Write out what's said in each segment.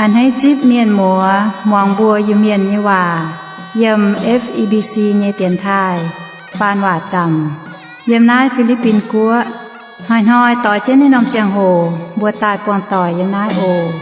A'hneiv zipv mienh muoz muangx mbuo Iu-Mienh nyei waac yiem F E B C nyei dienx taaih faan waac zaamc yiem naaiv Fi^li^bin Guoqv. Hnoi-hnoi doix jienv naaiv norm ziangh hoc mbuo daaih buangh doic yiem naaiv oc.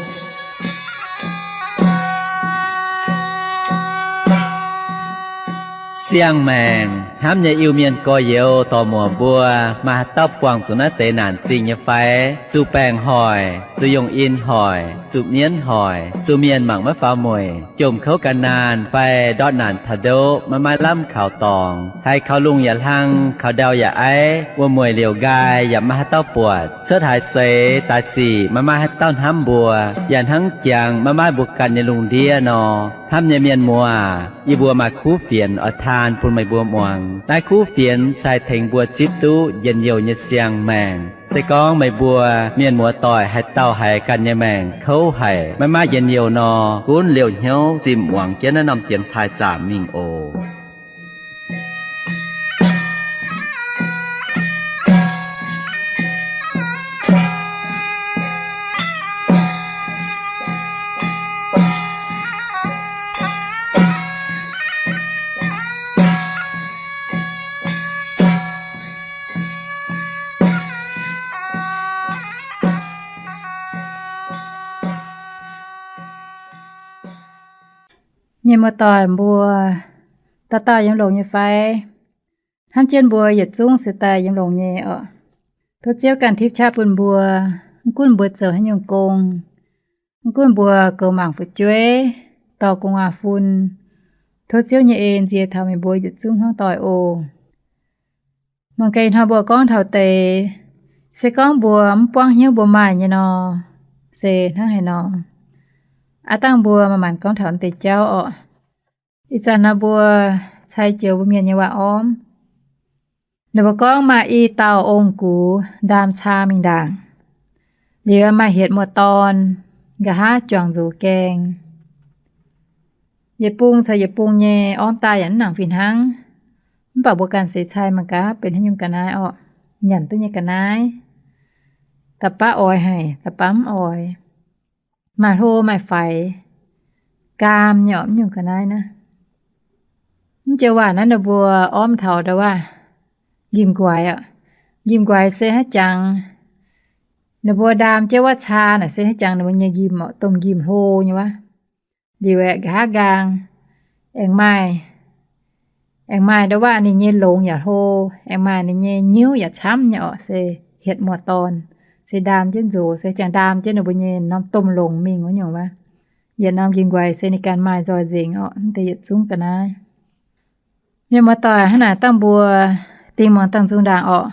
Siang-maengc hnamv nyei Iu-Mienh gorx-youz dorc-muoc mbuo, maaih haaix dauh buangh zuqc naaiv deix naanc zingh nyei fai? Zuqc baengc hoic, zuqc yongh in hoic, zuqc mienv hoic, zuqc mienh mangc maiv faaux mueic, jomc kouv ga'naanh fai ndortv naanc taux ndoqv maiv maaih lamh kaux dorngx, haiz kaux lungh yaac hlang, kaux ndau yaac aiv, wuom-mueic liouc nqaai yaac maiv maaih haaix dauh buatc, cuotv haaix seix daaih sic maiv maaih haaix dauh hnamv mbuo, yaac hnangv jangx maiv maaih mbuo ganh nyei lungh ndiev nor. Hnamv nyei mienh muoz, yie mbuo maaih kuv fienx oix taan bun meih mbuo muangx. Naaiv kuv fienx se haih tengx mbuo zipv duqv njien-youh nyei siang-maengc. Se gorngv meih mbuo mienh muoz-doic haaix dauh haiz ganh nyei maengc kouv haic, maiv maaih njien-youh nor, gunv liouh hnyouv zimh muangx jienv naaiv norm dienx taaih zaamc mingh oc. Mienh muoz-doic mbuo, dauh dauh yiem longx nyei fai? Hnamv jienv mbuo yietc zungv se daaih yiem longx nyei oc. Tov Ziouv ganh tipv qaqv bun mbuo, mv gunv mbuo zoux haaix nyungc gong, mv gunv mbuo goux mangc fu'jueiv, dorh gu'nguaaz-fun, tov Ziouv nyei en nzie taux meih mbuo yietc zungv hmuangv doic oc. Mangc gaax ih hnoi mbuo gorngv taux deix, se gorngv mbuo mv buangv hnyouv mbuo maaih nyei nor, se hnangv haaix nor. Aav dangh mbuo maaih maanc gorngv taux deix jauv orqc. Ih zanc nor mbuo cai joux mbuo Mienh nyei waac-ormv. Ninh mbuo gorngv maaih i dauh ong-gux ndaam caa mingh ndaangc, liuz maaih hietc muoz-dorn, nqa'haav juangc nzox gaeng. Yietc bung caux yietc bung nyei ormv daaih yaac mv nangc fih hnangv. Mv baac mbuo ganh seix cai mangc gaax benx haaix nyungc ga'naaiv orqc. Nyanc duqv nyei ga'naaiv, da'baav oix haic, da'baav mv oix. Maaih hlo maaih faix, gaam nyei orqc, mv nyungc ga'naaiv naaiv. Mv joux waac naaiv ninh mbuo ormv taux ndau waac, nqimh nquaix orqc. Nqimh nquaix se haaix jangx, ninh mbuo ndaam jienv wuov caa naaic se haaix jangx ninh mbuo nyei nqimh orqc, domh nqimh hlo nyei wuov. Liuz aeqv, nqa'haav nqaang aengx maaih, aengx maaih ndau waac ninh nyei longx yaac hlo, aengx maaih ninh nyei nyiuv yaac camv nyei orqc, se hietc muoz-dorn. Se ndaam jienv nzox, se jangx ndaam jienv ninh mbuo nyei norm domh longx mingh wuov nyungc wuov. Yietc norm nqimh nquaix se ninh ganh maaih nzoih nzengc orqc, mv deix yietc zungv ga'naaiv. Mienh muoz-doic, hnangv naaic dangh mbuo dingh muangx dangh nzung ndaangc orqc.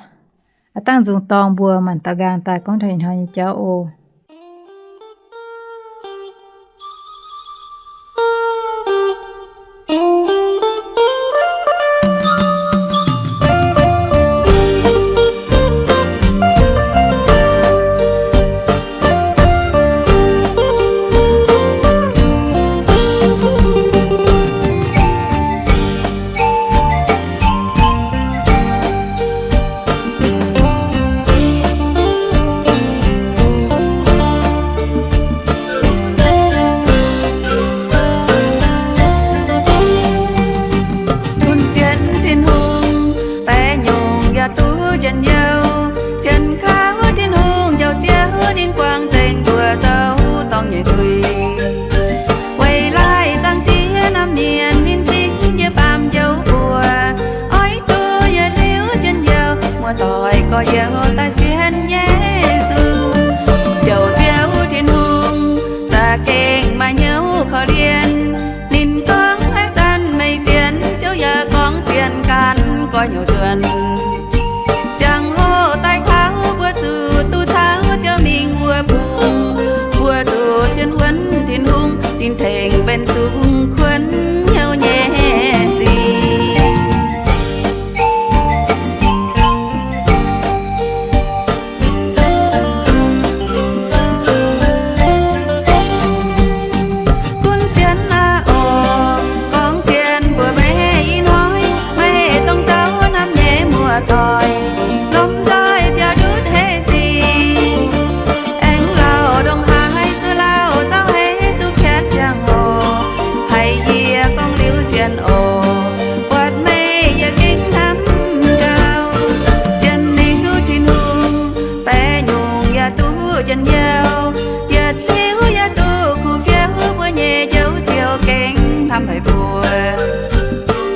Aav dangh nzung dorng mbuo maanc dauh nqaang daaih gorngv taux ih hnoi nyei jauv oc. Bun sienx Tin-Hungh, baeqc nyungc yaac duqv njien-youh. Sienx kaux Tin-Hungh Njoux Ziouv, ninh guangc nzengc mbuo zoux dorngc nyei zuiz. Weic laaih zaangc Diex naamh mienh, ninh cingx yie baamh njoux mbuo. Oix duqv yietc liuz njien-youh, muoz-doic gorx-youz daaih sienx Yesu. Njoux Ziouv Tin-Hungh za'gengh maaih hnyouv korv-lienh. Ninh gorngv, haaix zanc meih sienx Ziouv yaac gorngv zien gan gorx-youz nzuonx. Ziangh hoc daaih taux mbuo zuqc duqv caux Ziouv mingh wuov bung. Mbuo zuqc sienx wuonv Tin-Hungh, ninh tengx benx sung kuonx hnyouv nyei sic. Gunv sienx aqv orqc, gorngv zien mbuox meih ih hnoi, meih dongh zaux hnamv nyei muoz-doic, lomh nzoih biaux ndutv heh sic. Aengx lauh ndongc haaix zuqc lauh zaux heix hnamv haic mbuo.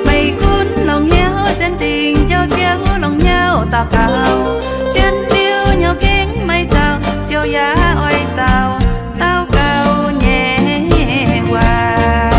Meih gunv longc hnyouv sienx dingc, njoux Ziouv longc hnyouv daux gaux. Sienx liuz hnyouv gengh maiv zaux, Ziouv yaac oix daux, daux gaux nyei waac.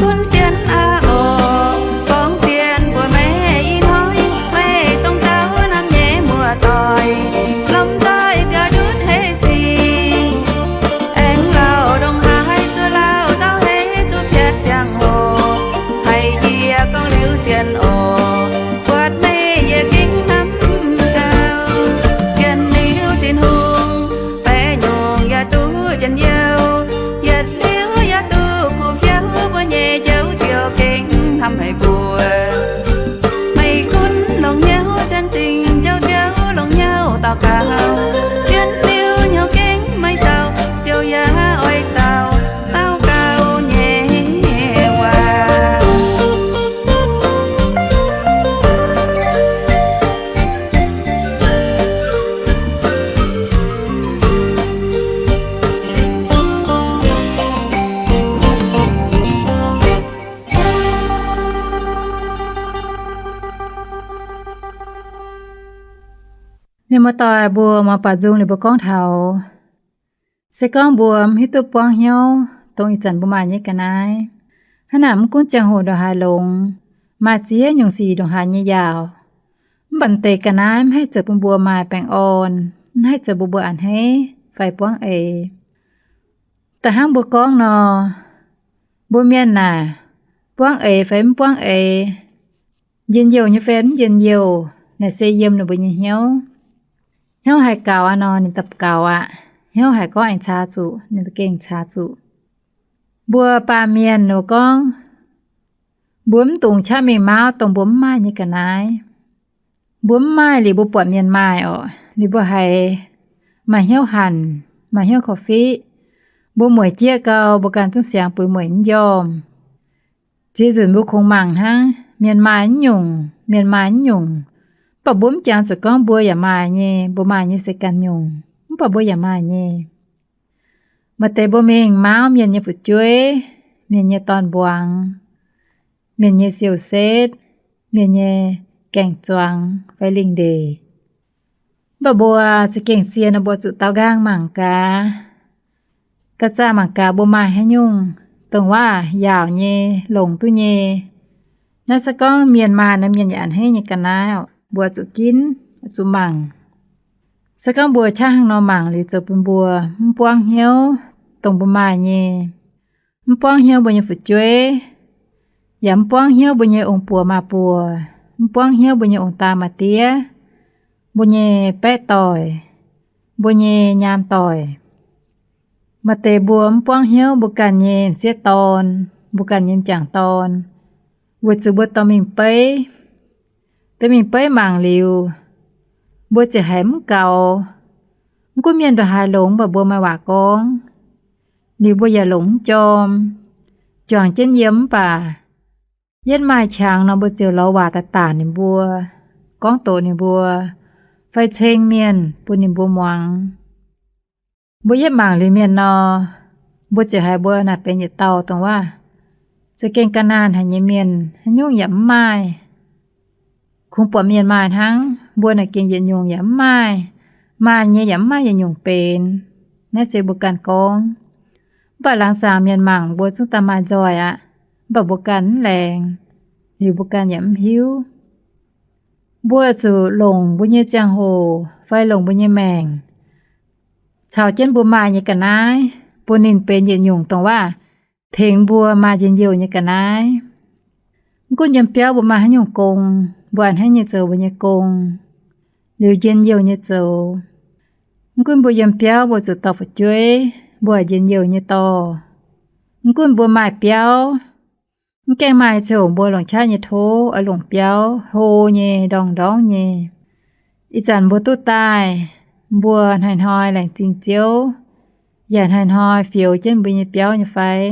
Gunv sienx aqv oc, gorngv zien mbuox meih ih hnoi, meih dongh zaux hnamv nyei muoz-doic, lomh nzoih biaux ndutv heiv sic. Aengx lauh ndongc haaix zuov lauh, zaux heiv zuov piatv ziangh hoc, haiz yie gorngv liuz sienx oc, buatc meih yie gengh hnamv gaux. Sienx liuz Tin-Hungh, baeqc nyungc yaac duqv njien-youh, yietc liuz yaac duqv kuv fiouv, mbuo nyei Njoux Ziouv gengh hnamv haic mbuo. Meih gunv longc hnyouv sienx dingc, njoux Ziouv longc hnyouv daux gaux. Sienx liuz hnyouv gengh maiv zaux, Ziouv yaac oix daux, daux gaux nyei waac. Mienh muoz-doic mbuo, muoz-doic nzung liuz mbuo gorngv taux, se gorngv mbuo mv hiuv duqv buangv hnyouv dongh ih zanc mbuo maaih nyei ga'naaiv, hnangv naaic mv gunv ziangh hoc ndongc haaix longx, maaih ziex nyungc sic ndongc haaix nyei yaauc, mv baac m'deix ga'naaiv mv haih zoux bun mbuo maaih baengh orn, mv haih zoux bun mbuo a'hneiv fai buangv eix. Da'hnangv mbuo gorngv nor, mbuo mienh naaic, buangv eix fai mv buangv eix, njien-youh nyei fai mv njien-youh, naaic se yiem ninh mbuo nyei hnyouv. Hnyouv haih gaux aqv nor, ninh daaih gaux aqv. Hnyouv haih gorngv aengx caax zuqc, ninh daaih gengh caax zuqc. Mbuo baamh mienh nor gorngv, mbuo mv dungx qaqv mingh mauv dongh mbuo mv maaih nyei ga'naaiv. Mbuo mv maaih liuz mbuo buatc mienh maaih orqc, liuz mbuo haiz maaih hnyouv hanc, maaih hnyouv korv-fiqv. Mbuo mueic jieqv gau, mbuo ganh zungv siangx buix mueic mv njormh. Ziex nzunc mbuo kungx mangc hnangv, mienh maaih mv nyungc, mienh maaih mv nyungc. Mv baac mbuo mv jangx zuqc gorngv mbuo yaac maaih nyei, mbuo maaih nyei se ganh nyungc, mv baac mbuo yaac maaih nyei. Maaih deix mbuo mingh mauv mienh nyei fu'jueiv, mienh nyei dorn-mbuangz, mienh nyei siou-setv, mienh nyei gaeng-zuangx fai lingh ndeic. Mv baac mbuo za'gengh zien nor, mbuo zuqc daaux nqaang mangc gaax. Daaux nqaang mangc gaax mbuo maaih haaix nyungc dongh waac yaauc nyei, longc duqv nyei. Naaiv se gorngv mienh maaih nor, mienh yaac a'hneiv nyei ga'naaiv oc, mbuo zuqc ginv, zuqc mangc. Se gorngv mbuo qaqv hnangv nor mangc liuz zoux bun mbuo mv buangv hnyouv dongh mbuo maaih nyei, mv buangv hnyouv mbuo nyei fu'jueiv, yaac mv buangv hnyouv mbuo nyei ong-buoc maa-buoc, mv buangv hnyouv mbuo nyei ong-daa maa-diev, mbuo nyei baeqv doic, mbuo nyei nyaam doic. Maaih deix mbuo mv buangv hnyouv mbuo ganh nyei m'sieqv dorn, mbuo ganh nyei m'jangc dorn, weic zuqc mbuo dorh mingh beiv. Dorh mingh beiv mangc liuz, mbuo ziouc haiz mv gaux. Mv gunv mienh ndongc haaix longx, mv baac mbuo maaih waac gorngv. Liuz mbuo yaac longc mv jorm, juangc jienv yiem mv baac yietv maaih qangx nor, mbuo ziouc lorz waac daaih daanc ninh mbuo, gorngv doqc ninh mbuo, fai ceng mienh bun ninh mbuo muangx. Mbuo yietv mangc liuz mienh nor, mbuo ziouc haiz mbuo naaic benx yietc dauh dongh waac za'gengh ga'naanh haic nyei mienh, haaix nyungc yaac mv maaih. Kungx buatc mienh maaih hnangv, mbuo naaic gengh yietc nyungc yaac mv maaih. Maaih nyei yaac mv maaih yietc nyungc benx. Naaiv se mbuo ganh gorngv. Mv baac laangz zaangc mienh mangc mbuo zungv daaih maaih nzoih aqv, mv baac mbuo ganh mv laengz, liuz mbuo ganh yaac mv hiuv. Mbuo zuqc longc mbuo nyei ziangh hoc fai longc mbuo nyei maengc caux jienv mbuo maaih nyei ga'naaiv, bun ninh benx yietc nyungc dongh waac tengx mbuo maaih njien-youh nyei ga'naaiv. Mv gunv yiem biauv mbuo maaih haaix nyungc gong, mbuo a'hneiv nyei zoux mbuo nyei gong, liuz njien-youh nyei zoux. Mv gunv mbuo yiem biauv mbuo zuqc dorh fu'jueiv, mbuo njien-youh nyei dorh. Mv gunv mbuo maaih biauv, mv gaengh maaih ziouc mbuo longc qaqv nyei tov oix longc biauv hlo nyei, ndorngx-ndorngv nyei. Ih zanc mbuo duqv daaih, mbuo hnoi-hnoi laengz zingh Ziouv, yaac hnoi-hnoi fioux jienv mbuo nyei biauv nyei fai?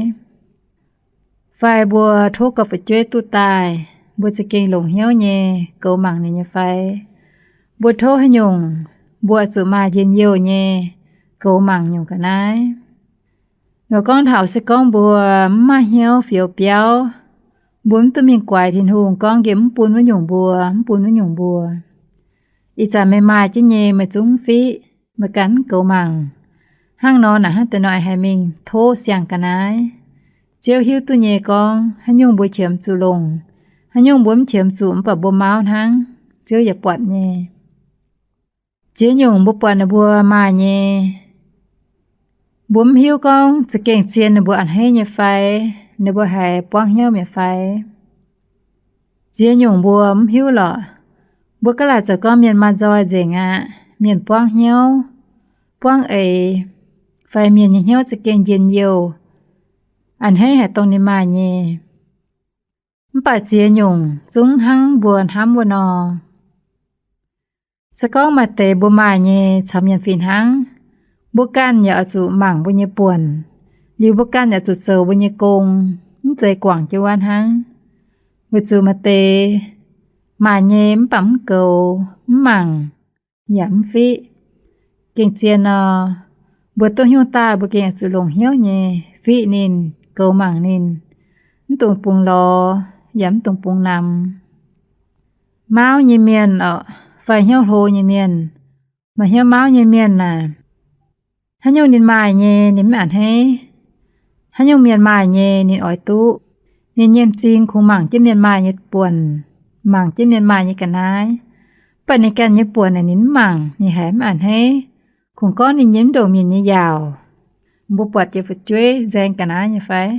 Fai mbuo tov gauh fu'jueiv duqv daaih, mbuo za'gengh longc hnyouv nyei goux mangc ninh nyei fai? Mbuo tov haaix nyungc mbuo oix zuqc maaih njien-youh nyei goux mangc nyungc ga'naaiv? Nor gorngv taux se gorngv mbuo mv maaih hnyouv fioux biauv, mbuo mv duqv mingh guaix Tin-Hungh gorngv nqemh mv bun wuov nyungc mbuo, mv bun wuov nyungc mbuo. Ih zanc meih maaih jienv nyei meih zungv mv fiqv, meih ganh mv goux mangc. Hnangv nor naaic hnangv deix nor haiz mingh tov siang ga'naaiv. Ziouv hiuv duqv nyei gorngv haaix nyungc mbuo qiemx zuqc longc, haaix nyungc mbuo mv qiemx zuqc mv baac mbuo mauv hnangv, Ziouv yaac buatc nyei. Ziex nyungc mbuo buatc ninh mbuo maaih nyei, mbuo mv hiuv gorngv za'gengh zien ninh mbuo a'hneiv nyei fai, ninh mbuo haiz buangv hnyouv mi'aqv fai? Ziex nyungc mbuo mv hiuv lorqc. Mbuo gaav laaic zoux gorngv mienh maaih nzoih nzengc aqv, mienh buangv hnyouv, buangv eix, fai mienh nyei hnyouv za'gengh njien-youh, a'hneiv haic dongh ninh maaih nyei. Mv baac ziex nyungc zungv hnangv mbuo hnamv wuov nor. Se gorngv maaih deix mbuo maaih nyei caux mienh fih hnangv, mbuo ganh yaac oix zuqc mangc mbuo nyei buonc, liuz mbuo ganh yaac zuqc zoux mbuo nyei gong, mv zeiz guangc jienv wuov hnangv. Weic zuqc maaih deix maaih nyei mv baac mv goux, mv mangc, yaac mv fiqv. Gengh zien nor, mbuo duqv haaix nyungc daaih mbuo gengh oix zuqc longc hnyouv nyei fiqv ninh, goux mangc ninh, mv dungx bungx lorz yaac mv dungx bungx namx. Mauv nyei mienh orqc, fai hnyouv hlo nyei mienh, maaih hnyouv mauv nyei mienh naaic, haaix nyungc ninh maaih nyei ninh mv a'hneiv. Haaix nyungc mienh maaih nyei ninh oix duqv. Ninh nyei m'zing kungx mangc jienv mienh maaih nyei buonc, mangc jienv mienh maaih nyei ga'naaiv. Mv baac ninh ganh nyei buonc naaic ninh mv mangc, ninh haiz mv a'hneiv. Kungx gorngv ninh nyei mv ndongc mienh nyei yaauc. Mbuo buatc jiex fu'jueiv nzaeng ga'naaiv nyei fai?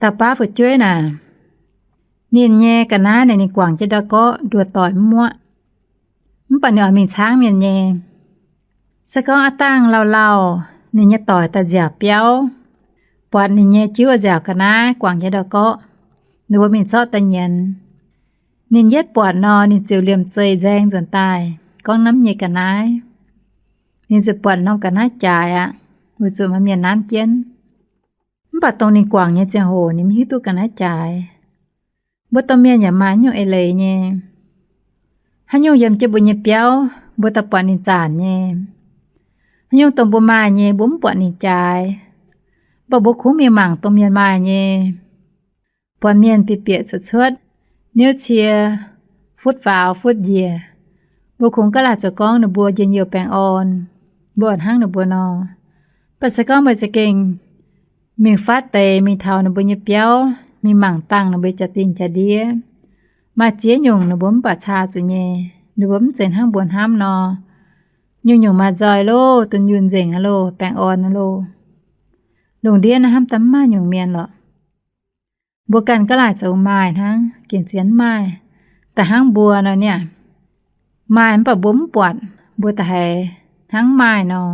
Dauh baav fu'jueiv naaic, ninh nyei ga'naaiv naaic ninh guangc jienv ndau-gorqv nduoh doic mv muoqv. Mv baac ninh oix mingh caangv mienh nyei. Se gorngv aav dangh lauh lauh, ninh nyei doic daaih nziaauc biauv, buatc ninh nyei jiuv nziaauc ga'naaiv guangc jienv ndau-gorqv, ninh mbuo mingh zorqv daaih nyienz. Ninh yietv buatc nor, ninh ziouc liemh zeih nzaeng nzuonx daaih, gorngv namv nyei ga'naaiv. Ninh ziouc buatc norm ga'naaiv jaaix aqv, weic zuqc maaih mienh nanv jienv. Mv baac dongh ninh guangc nyei ziangh hoc ninh mv hiuv duqv ga'naaiv jaaix. Mbuo domh mienh yaac maaih nyungc eix leiz nyei. Haaix nyungc yiem jienv mbuo nyei biauv, mbuo daaih buatc ninh zanc nyei. Haaix nyungc dongh mbuo maaih nyei, mbuo mv buatc ninh jaaix. Mv baac mbuo kungx mingh mangc dongh mienh maaih nyei. Buatc mienh bieqc bieqc cuotv cuotv, niouv cie, futv faaux futv njiec, mbuo kungx gaav laaic zoux gorngv ninh mbuo njien-youh baengh orn, mbuo hnangv ninh mbuo nor. Mv baac se gorngv meih za'gengh mingh fatv deix mingh taux ninh mbuo nyei biauv, mingh mangc dangh ninh mbuo nyei jaa-dingh jaa-ndiev, maaih ziex nyungc ninh mbuo mv baac caa zuqc nyei. Ninh mbuo mv zeiz hnangv mbuo hnamv nor, nyungc-nyungc maaih nzoih loh, dunh yunh nzengc aqv loh, baengh orn aqv loh. Lungh ndiev naaiv hnamv daaih mv maaih nyungc mienh lorqc. Mbuo ganh gaav laaic zoux maaih hnangv, gengh zien mv maaih. Da'hnangv mbuo nor niaa, maaih mv baac mbuo mv buatc, mbuo da'haiz hnangv mv maaih nor.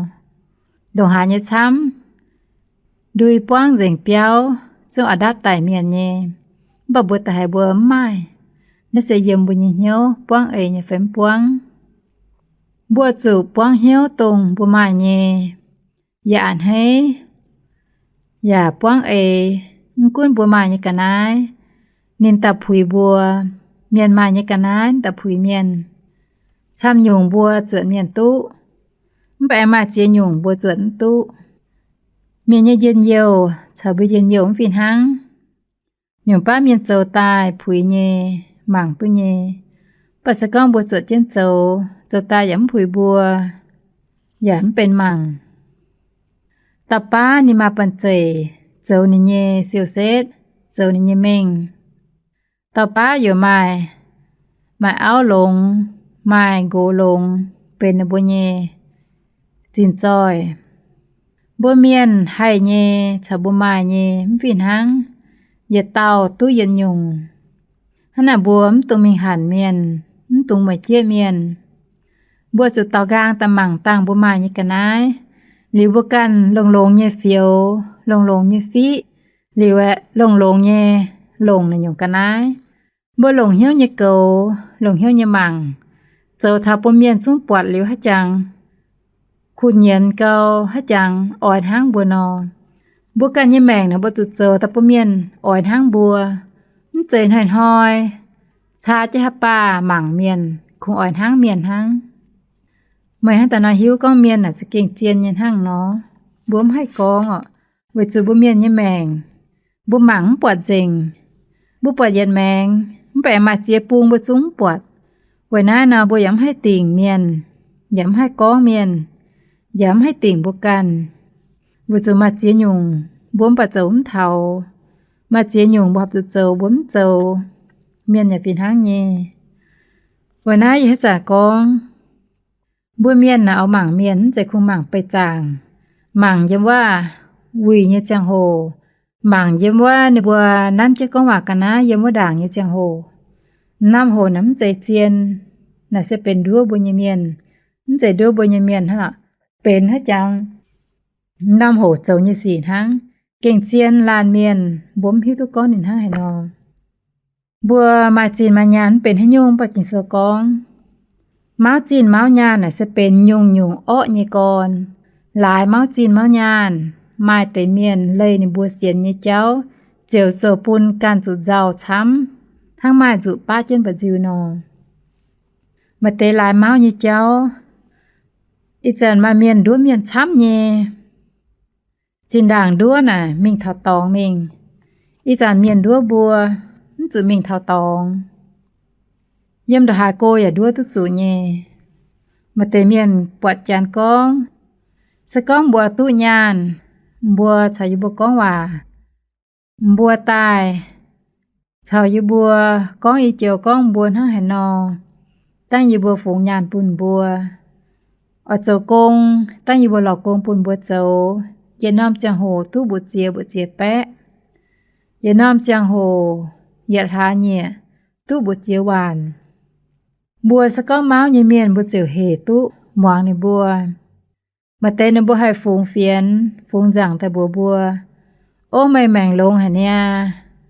Ndongc haaix nyei camv, ndui buangv nzengc biauv, zungv a'ndapv daic mienh nyei, mv baac mbuo da'haiz mbuo mv maaih. Naaiv se yiem mbuo nyei hnyouv buangv eix nyei fai mv buangv. Mbuo zuqc buangv hnyouv dongh mbuo maaih nyei, yaac a'hneiv, yaac buangv eix. Mv gunv mbuo maaih nyei ga'naaiv, ninh daaih puix mbuo. Mienh maaih nyei ga'naaiv, ninh daaih puix mienh. Camv-nyungc mbuo zuotc mienh duqv, mv baac aengx maaih ziex nyungc mbuo zuotc mv duqv. Mienh nyei njien-youh caux mbuo njien-youh mv fih hnangv. Nyungc baav mienh zoux daaih puix nyei, mangc duqv nyei. Mv baac se gorngv mbuo zuotc jienv zoux, zoux daaih yaac mv puix mbuo, yaac mv benx mangc. Dauh baav ninh maaih banh-zeic zoux ninh nyei siou-setv, zoux ninh nyei mengh. Dauh baav yaac maaih, maaih auv longx, maaih nqox longx, benx ninh mbuo nyei zinh zoih. Mbuo mienh haih nyei caux mbuo maaih nyei mv fih hnangv. Yietc dauh duqv yietc nyungc. Hnangv naaic mbuo mv dungx mingh hanc mienh, mv dungx mueic jieqv mienh. Mbuo zuqc daaux nqaang daaih mangc dangh mbuo maaih nyei ga'naaiv, liuz mbuo ganh longx-longx nyei fioux, longx-longx nyei fiqv, liuz aeqv, longx-longx nyei longc naaiv nyungc ga'naaiv. Mbuo longc hnyouv nyei goux, longc hnyouv nyei mangc, zoux taux bun mienh zungv buatc liuz haic jangx, kuh nyienz gau haiv jangx oix hnangv mbuo nor. Mbuo ganh nyei maengc naaic mbuo zuqc zoux daaih bun mienh oix hnangv mbuo. Mv zeiz hnoi-hnoi caa jienv haaix baah mangc mienh kungx oix hnangv mienh hnangv. Meih hnangv daaih nor hiuv gorngv mienh naaic za'gengh zien nyei hnangv nor. Mbuo mv haih gorngv oc, weic zuqc mbuo mienh nyei maengc, mbuo mangc mv buatc nzengc. Mbuo buatc yietc maengx, mv baac maaih ziex bung mbuo zungv mv buatc. Weic naaiv nor mbuo yaac mv haih dingc mienh, yaac mv haih gorngv mienh, yaac mv haih dingc mbuo ganh. Weic zuqc maaih ziex nyungc mbuo mv baac zoux mv taux, maaih ziex nyungc mbuo horpc zuqc zoux mbuo mv zoux. Mienh yaac fih hnangv nyei. Weic naaiv yie haaix zanc gorngv, mbuo mienh naaic oix mangc mienh mv zeiz kungx mangc beih zaangc, mangc yiem wuov wuic nyei ziangh hoc, mangc yiem wuov ninh mbuo nanv jienv gorngv waac ga'naaiv yiem wuov ndaangc nyei ziangh hoc. Norm hoc naaic mv zeiz zien, naaic se benx nduov mbuo nyei mienh. Mv zeiz nduov mbuo nyei mienh hnangv lorqc, benx haaix jangx norm hoc zoux nyei sic hnangv. Gengh zien laanh mienh mbuo mv hiuv duqv gorngv ninh hnangv haaix nor. Mbuo maaih zinh maaih nyaanh mv benx haaix nyungc, mv baac Ging-Sou gorngv, mauv zinh mauv nyaanh naaic se benx nyungc-nyungc orqv nyei gorn. Laaix mauv zinh mauv nyaanh, maaih deix mienh leih ninh mbuo sienx nyei jauv ziouc zoux bun ganh zuqc nzauh camv, hnangv maaih nzuqc baqv jienv mba'nziu nor. Maaih deix laaix mauv nyei jauv, ih zanc maaih mienh nduov mienh camv nyei. Zinh ndaangc nduov naaic mingh taux dorngx mingh. Ih zanc mienh nduov mbuo, mv zuqc mingh taux dorngx. Yiem ndongc haaix go yaac nduov duqv zuqc nyei. Maaih deix mienh buatc janx gorngv, se gorngv mbuo duqv nyaanh, mbuo caux yie mbuo gorngv waac, mbuo daaih caux yie mbuo gorngv i joux gorngv mbuo hnangv haaix nor, dangh yie mbuo fungx nyaanh bun mbuo. Oix zoux gong, dangh yie mbuo lorz gong bun mbuo zoux. Yietc norm ziangh hoc duqv mbu'ziex mbu'ziex baeqv. Yietc norm ziangh hoc yietc hlaax nyieqc duqv mbu'ziex waanc. Mbuo se gorngv mauv nyei mienh, mbuo ziouc hec duqv muangx ninh mbuo. Maaih deix ninh mbuo haih fungx fienx, fungx nzaangc daaih mbuox mbuo, Ov, meih maengc longx haic niaa.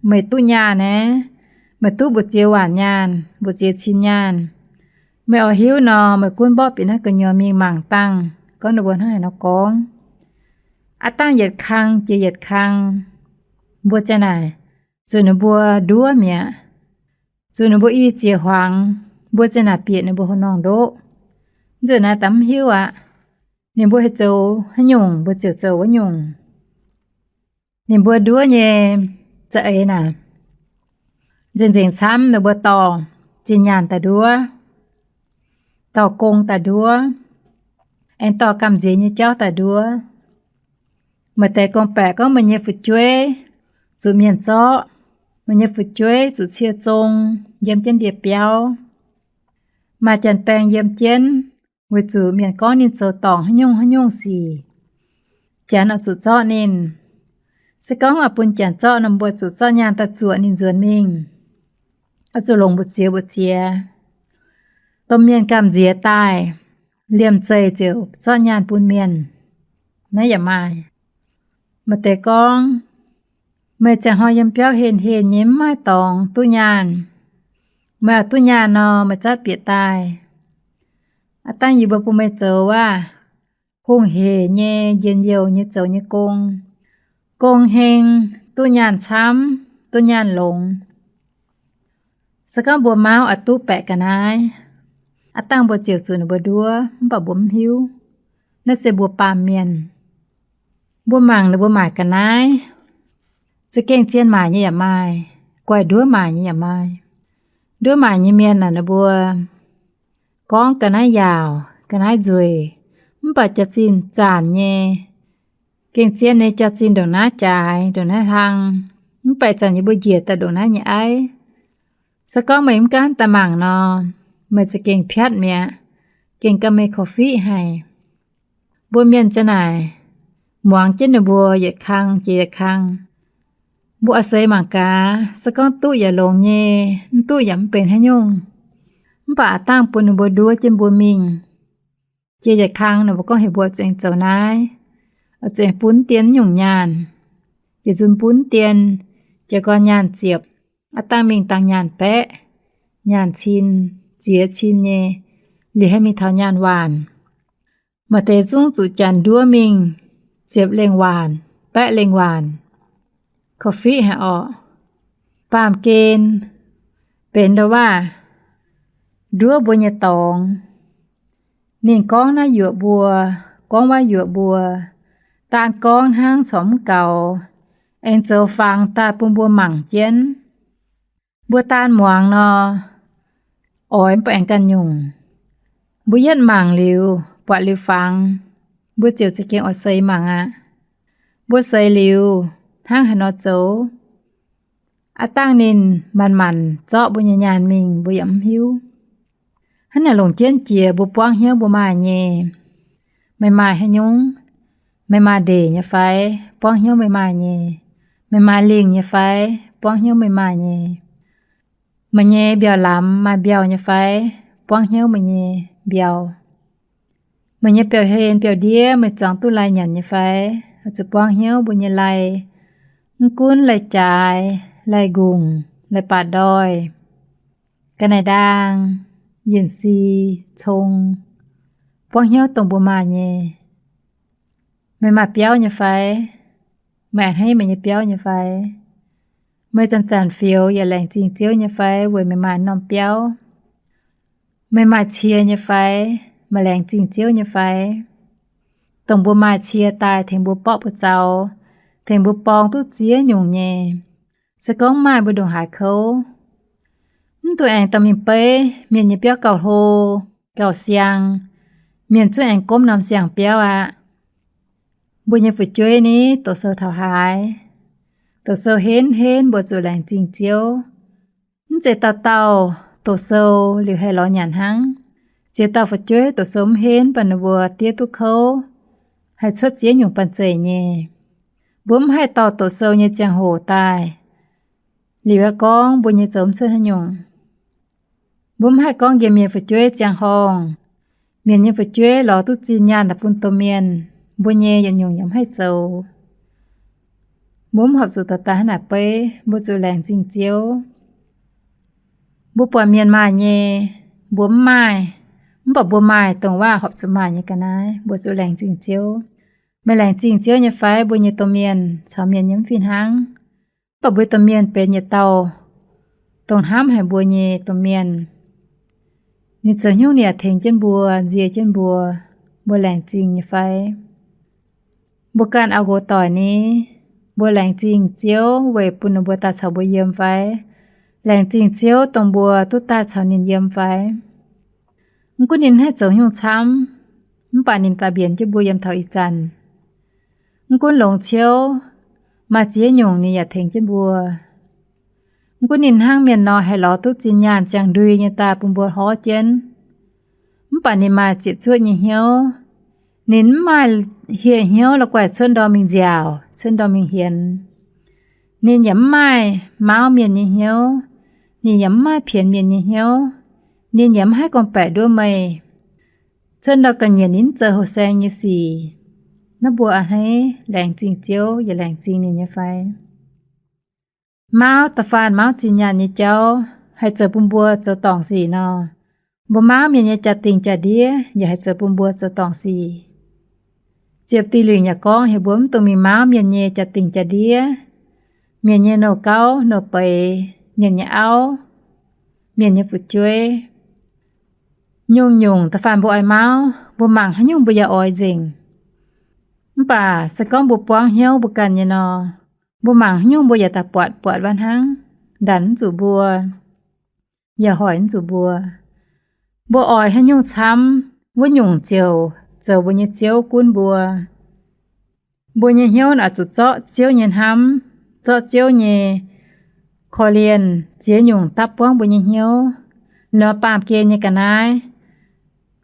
Meih duqv nyaanh aeqv, meih duqv mbu'ziex waanc nyaanh, mbu'ziex cin nyaanh. Meih oix hiuv nor, meih gunv mborqv bieqc naaiv gu'nyuoz mingh mangc dangh, gorngv ninh mbuo hnangv haaix nor gorngv. Aav dangh yietc kang jiex yietc kang, mbuo ziang naaic zuqc ninh mbuo nduov mi'aqv. Zuqc ninh mbuo i ziex hmuangx, mbuo ziang naaic bieqc ninh mbuo haaix norm ndoqv. Nzunc naaiv daaih mv hiuv aqv. Ninh mbuo haih zoux haaix nyungc, mbuo ziouc zoux wuov nyungc. Ninh mbuo nduov nyei za'eix naaic, nzengc-nzengc camv ninh mbuo dorh zinh nyaanh daaih nduov, dorh gong daaih nduov, aengx dorh gamh nziex nyei jauv daaih nduov. Maaih deix gorngv-baeqc gorngv meih nyei fu'jueiv zuqc mienh zorqv, meih nyei fu'jueiv zuqc cie zong yiem jienv ndie-biauv. Maaih janx-baeng yiem jienv, weic zuqc mienh gorngv ninh zoux dorngc haaix nyungc haaix nyungc sic, janx oix zuqc zorqv ninh. Se gorngv oix bun janx zorqv nor, mbuo zuqc zorqv nyaanh daaih zuoqc ninh nzuonx mingh. Oix zuqc longc mbu'ziex mbu'ziex. Domh mienh gamh nziex daaih, liemh zeih ziouc zorqv nyaanh bun mienh. Naaiv yaac maaih. Maaih deix gorngv, meih ziangh hnoi yiem biauv henh henh nyei, mv maaih dorngx duqv nyaanh. Meih oix duqv nyaanh nor, meih zatv bieqc daaih. Aav dangh yie mbuo bun meih zoux wuov hungh hec nyei, njien-youh nyei zoux nyei gong. Gong heng, duqv nyaanh camv, duqv nyaanh longx. Se gorngv mbuo mauv oix duqv baeqc ga'naaiv, aav dangh mbuo ziouc zuqc ninh mbuo nduov, mv baac mbuo mv hiuv. Naaiv se mbuo baamh mienh. Mbuo mangc ninh mbuo maaic ga'naaiv, za'gengh zien maaic nyei yaac maaih, guaih nduov maaic nyei yaac maaih. Nduov maaic nyei mienh naaic, ninh mbuo gorngv ga'naaiv yaauc, ga'naaiv nzueic, mv baac jaax-zinh zaanc nyei. Gengh zien nyei jaax-zinh ndongc naaiv jaaix, ndongc naaiv hlang, mv baac zanc yie mbuo njiec daaih ndongc naaiv nyei aiv. Se gorngv meih mv gaanv daaih mangc nor, meih za'gengh piatv mi'aqv, gengh ga'mei korv-fiqv haic. Mbuo mienh ziang naaic, muangx jienv ninh mbuo yietc kang jiex yietc kang. Mbuo oix seix mangc gaax, se gorngv duqv yaac longx nyei, mv duqv yaac mv benx haaix nyungc. Mv baac aav dangh bun ninh mbuo nduov jienv mbuo mingh. Jiex yietc kang ninh mbuo gorngv heuc mbuo zuqc aengx zoux naaiv, zuqc aengx bun dien nyungc nyaanh, yietc nzunc bun dien, jiez gorn nyaanh ziepc, aav dangh mingh dangh nyaanh baeqv, nyaanh cin, ziex cin nyei, liuz haaix mingh taux nyaanh waanc. Maaih deix zungv zuqc janx nduov mingh ziepc lengh waanc, baeqv lengh waanc, korv-fiqv haic orqc. Baamh gen benx ndau waav nduov mbuo nyei dorngx. Ninh gorngv naaiv yuoqc mbuo, gorngv waav yuoqc mbuo, daan gorngv hnangv corc mv gaux, aengx zoux fangx daaih bun mbuo mangc jienv. Mbuo daan muangx nor, oix mv baac aengx ganh nyungc. Mbuo yietv mangc liuz, buatc liuz fangx, mbuo ziouc za'gengh oix seix mangc aqv. Mbuo seix liuz, hnangv haaix nor zoux? Aav dangh ninh manc-manc zorqv mbuo nyei nyaanh mingh, mbuo yaac mv hiuv. Hnangv naaic longc jienv jiex mbuo buangv hnyouv mbuo maaih nyei. Meih maaih haaix nyungc? Meih maaih ndeic nyei fai? Buangv hnyouv meih maaih nyei. Meih maaih lingh nyei fai? Buangv hnyouv meih maaih nyei. Meih nyei mbiauh lamz maaih mbiauh nyei fai? Buangv hnyouv meih nyei mbiauh. Meih nyei biauv-hlen biauv-ndiev meih zuangx duqv lai nyanc nyei fai? Oix zuqc buangv hnyouv mbuo nyei lai. Mv gunv lai-jaaix, lai-nqungc, lai-baaix ndoih, ga'naaiv ndaang, yienh si, cong, buangv hnyouv dongh mbuo maaih nyei. Meih maaih biauv nyei fai? Meih a'hneiv meih nyei biauv nyei fai? Meih zanc-zanc fioux yaac laengz zingh Ziouv nyei fai weic meih maaih norm biauv? Meih maaih cie nyei fai? Meih laengz zingh Ziouv nyei fai? Dongh mbuo maaih cie daaih tengx mbuo borqv buoz-zaux, tengx mbuo borng duqv ziex nyungc nyei. Se gorngv maaih mbuo ndongc haaix kouv, mv dungx aengx dorh mingh beiv mienh nyei biauv gauh hlo, gauh siang, mienh zungv aengx gomv norm siang-biauv aqv. Mbuo nyei fu'jueiv ni, doqc sou taux haaix, doqc sou henv henv mbuo zuqc laengz zingh Ziouv. Mv zeiz dauh dauh doqc sou liuz haih lorz nyanc hnangv. Ziex dauh fu'jueiv doqc sou mv henv, mv baac ninh mbuo diev duqv kouv, haih cuotv ziex nyungc banh zeic nyei. Mbuo mv haih dorh doqc sou nyei ziangh hoc daaih, liuz aeqv, gorngv mbuo nyei zoux mv cuotv haaix nyungc. Mbuo mv haih gorngv nqemh mienh fu'jueiv ziangh horngh. Mienh nyei fu'jueiv lorz duqv zinh nyaanh daaih bun domh mienh, mbuo nyei yietc nyungc yaac mv haih zoux. Mbuo mv horpc zuqc dorh daaih hnangv naaic beiv, mbuo zuqc laengz zingh Ziouv. Mbuo buatc mienh maaih nyei, mbuo mv maaih, mv baac mbuo maaih dongh waav horpc zuqc maaih nyei ga'naaiv, mbuo zuqc laengz zingh Ziouv. Meih laengz zingh Ziouv nyei fai? Mbuo nyei domh mienh caux mienh nyei mv fih hnangv. Mv baac mbuo domh mienh benx yietc dauh dongh hnamv haic mbuo nyei domh mienh. Ninh zoux haaix nyungc ninh yaac tengx jienv mbuo, nzie jienv mbuo. Mbuo laengz zingh nyei fai? Mbuo ganh auv-nqox doic ni, mbuo laengz zingh Ziouv weic bun ninh mbuo daaih caux mbuo yiem fai? Laengz zingh Ziouv dongh mbuo duqv daaih caux ninh yiem fai? Mv gunv ninh haih zoux haaix nyungc camv, mv baac ninh daaih mbienx jienv mbuo yiem taux ih zanc. Mv gunv longx ciouv, maaih ziex nyungc ninh yaac tengx jienv mbuo. Mv gunv ninh hnangv mienh nor haih lorz duqv zinh nyaanh ziangh ndui nyei daaih bun mbuo hlorv jienv, mv baac ninh maaih ziepc zuoqv nyei hnyouv. Ninh mv maaih hieh hnyouv la'guaih cuotv ndorm mingh nziaauc, cuotv ndorm mingh hienx. Ninh yaac mv maaih mauv mienh nyei hnyouv. Ninh yaac mv maaih pienx mienh nyei hnyouv. Ninh yaac mv haih gorngv-baeqc nduov meih. Cuotv ndorm ga'nyiec ninh mv zoux houh saeng nyei sic. Naaiv mbuo a'hneiv laengz zingh Ziouv yaac laengz zingh ninh nyei fai? Mauv da'faanh mauv zinh nyaanh nyei jauv haih zoux bun mbuo zoux dorngc sic nor, mbuo mauv mienh nyei jaa-dingh jaa-ndiev yaac haih zoux bun mbuo zoux dorngc sic. Ziepc Dingh Lingc yaac gorngv heuc mbuo mv dungx mingh mauv mienh nyei jaa-dingh jaa-ndiev, mienh nyei nouh gauv nouh beiz, mienh nyei auv, mienh nyei fu'jueiv. Nyungc-nyungc da'faanh mbuo oix mauv, mbuo mangc haaix nyungc mbuo yaac oix nzengc. Mv baac se gorngv mbuo buangv hnyouv mbuo ganh nyei nor, mbuo mangc haaix nyungc mbuo yaac daaih buatc buatc wuov hnangv, ndanc mv zuqc mbuo, yaac hoic mv zuqc mbuo. Mbuo oix haaix nyungc camv, wuov nyungc ziouc zoux mbuo nyei ziouv gunv mbuo. Mbuo nyei hnyouv oix zuqc zorqv Ziouv nyei hnamv, zorqv Ziouv nyei korv-lienh ziex nyungc dapv buangv mbuo nyei hnyouv. Nor baamh gen nyei ga'naaiv,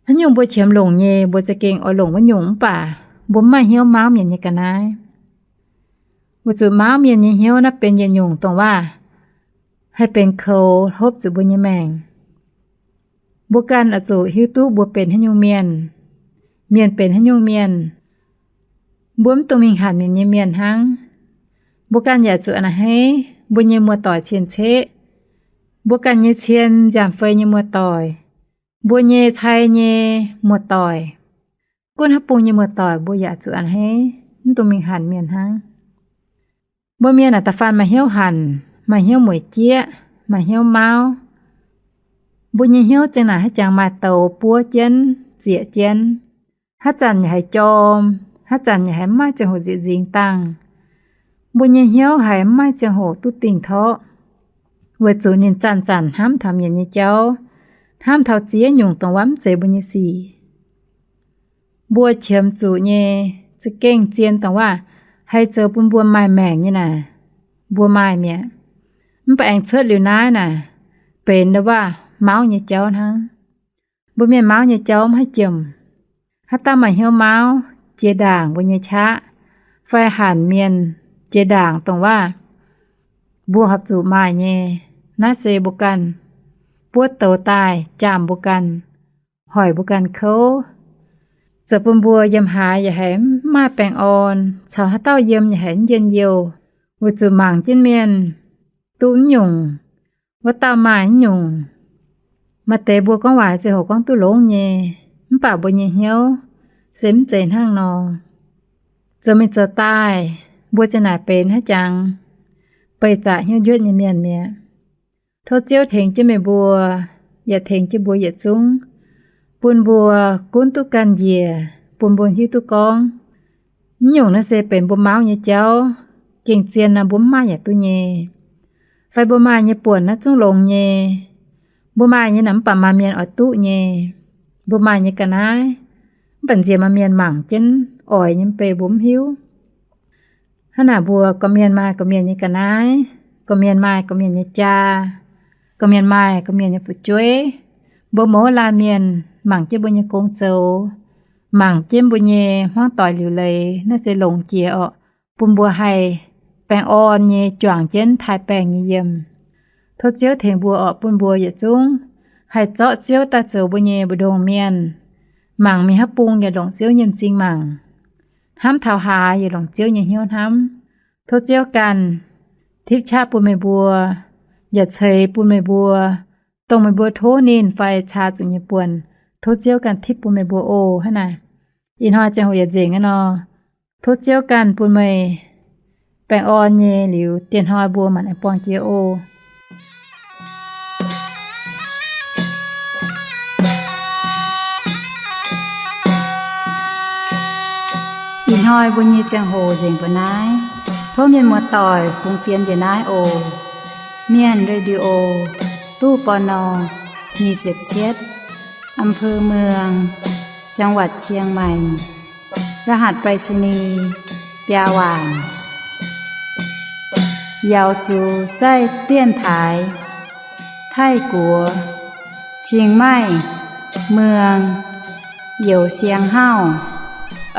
haaix nyungc mbuo qiemx longc nyei, mbuo za'gengh oix longc wuov nyungc, mv baac mbuo mv maaih hnyouv mauv mienh nyei ga'naaiv. Weic zuqc mauv mienh nyei hnyouv naaiv benx yietc nyungc dongh waac haih benx koux hlopv zuqc mbuo nyei maengc. Mbuo ganh oix zuqc hiuv duqv mbuo benx haaix nyungc mienh, mienh benx haaix nyungc mienh. Mbuo mv dungx mingh hanc mienh nyei mienh hnangv. Mbuo ganh yaac zuqc a'hneiv mbuo nyei muoz-doic cien-ceqv, mbuo ganh nyei cien nziaamv-fei nyei muoz-doic, mbuo nyei cai nyei muoz-doic. Gunv haaix bung nyei muoz-doic mbuo yaac zuqc a'hneiv, mv dungx mingh hanc mienh hnangv. Mbuo mienh naaic da'faanh maaih hnyouv hanc, maaih hnyouv mueic jieqv, maaih hnyouv mauv. Mbuo nyei hnyouv za'gengh naaic haaix jangx maaih douz buov jienv, zieqc jienv. Haaix zanc yaac haiz jorm, haaix zanc yaac haiz mv maaih ziangh hoc nzieqc nzingx dangh. Mbuo nyei hnyouv haiz mv maaih ziangh hoc duqv dingh torqv, weic zuqc ninh zanc-zanc hnamv taux mienh nyei jauv, hnamv taux ziex nyungc dongh wuov mv zeiz mbuo nyei sic. Mbuo qiemx zuqc nyei za'gengh zien dongh wuov haih zoux bun mbuo maaih maengc nyei naaic, mbuo maaih mi'aqv. Mv baac aengx cuotv liuz naaiv naaic, benx ndau wuov mauv nyei jauv hnangv. Mbuo mienh mauv nyei jauv mv haih jomc. Haaix dauh maaih hnyouv mauv, jiex ndaangc mbuo nyei qaqv, fai hanc mienh, jiex ndaangc dongh wuov mbuo horpc zuqc maaih nyei. Naaiv se mbuo ganh buov douz daaih jaamc mbuo ganh, hoic mbuo ganh kouv, zoux bun mbuo yiem haaix yaac haiz mv maaih baengh orn, caux haaix dauh yiem yaac haiz mv njien-youh, weic zuqc mangc jienv mienh duqv mv nyungc, wuov dauh maaih mv nyungc. Maaih deix mbuo gorngv waac ziangh hoc gorngv duqv longx nyei, mv baac mbuo nyei hnyouv se mv zeiz hnangv nor. Zoux mingh zoux daaih, mbuo ziang naaic benx haaix jangx beih zaqc hnyouv njuotv nyei mienh mi'aqv. Tov Ziouv tengx jienv meih mbuo, yaac tengx jienv mbuo yietc zungv, bun mbuo gunv duqv ganh njiec, bun mbuo hiuv duqv gorngv, mv nyungc naaiv se benx mbuo mauv nyei jauv, gengh zien naaiv mbuo mv maaih yaac duqv nyei. Fai mbuo maaih nyei buonc naaiv zungv longx nyei. Mbuo maaih nyei naaic mv baac maaih mienh oix duqv nyei. Mbuo maaih nyei ga'naaiv, mv baac nziex maaih mienh mangc jienv oix nyei mv bei mbuo mv hiuv. Hnangv naaic mbuo gorqv-mienh maaih gorqv-mienh nyei ga'naaiv, gorqv-mienh maaih gorqv-mienh nyei jaa, gorqv-mienh maaih gorqv-mienh nyei fu'jueiv. Mbuo mouz laanh mienh mangc jienv mbuo nyei gong zoux, mangc jienv mbuo nyei hmuangv doic liuc leiz, naaiv se longx jiex orqc, bun mbuo haih baengh orn nyei juangc jienv taaih baengh nyei yiem. Tov Ziouv tengx mbuo orqc, bun mbuo yietc zungv haih zorqv Ziouv daaih zoux mbuo nyei mbu'ndongx mienh, mangc mingh haaix bung yaac longc Ziouv nyei m'zing mangc, hnamv taux haaix yaac longc Ziouv nyei hnyouv hnamv. Tov Ziouv ganh tipv qaqv bun meih mbuo, yaac ceix bun meih mbuo, dongh meih mbuo tov ninh fai caa zuqc nyei buonc, tov Ziouv ganh tipv bun meih mbuo oc. Hnangv naaic, ih hnoi ziangh hoc yaac nzengc aqv nor. Tov Ziouv ganh bun meih baengh orn nyei liuz, dieh hnoi mbuo maanc aengx buangh jiex oc. Ih hnoi mbuo nyei ziangh hoc nzengc mbuo naaiv. Tov mienh muoz-doic fungx fienx njiec naaiv oc. Mienh Radio, ตู้ ปณ. nyic ziepc cietv, อำเภอเมือง จังหวัดเชียงใหม่ รหัสไปรษณีย์ biaa waanc. 瑶族在电台 泰国 Chiang Mai เมือง Yau Siang Hau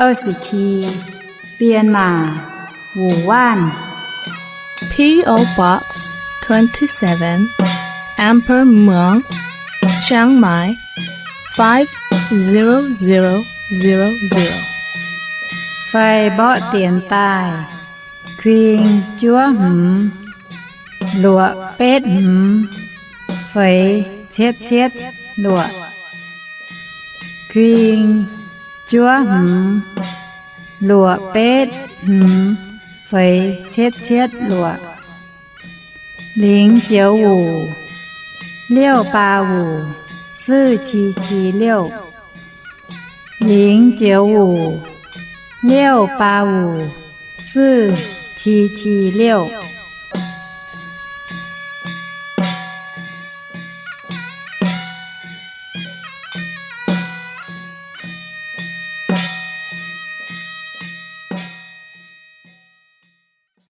二十七 编码 五万 P O Box twenty-seven, Amber Muang, Chiang Mai, five zero zero zero zero. Fai mborqv dienx daaih, kuing juov hmz, luoqc betv hmz, feix cietv cietv luoqc. Kuing juov hmz, luoqc betv hmz, feix cietv cietv luoqc. 零九五 六八五 四七七六. 零九五 六八五 四七七六.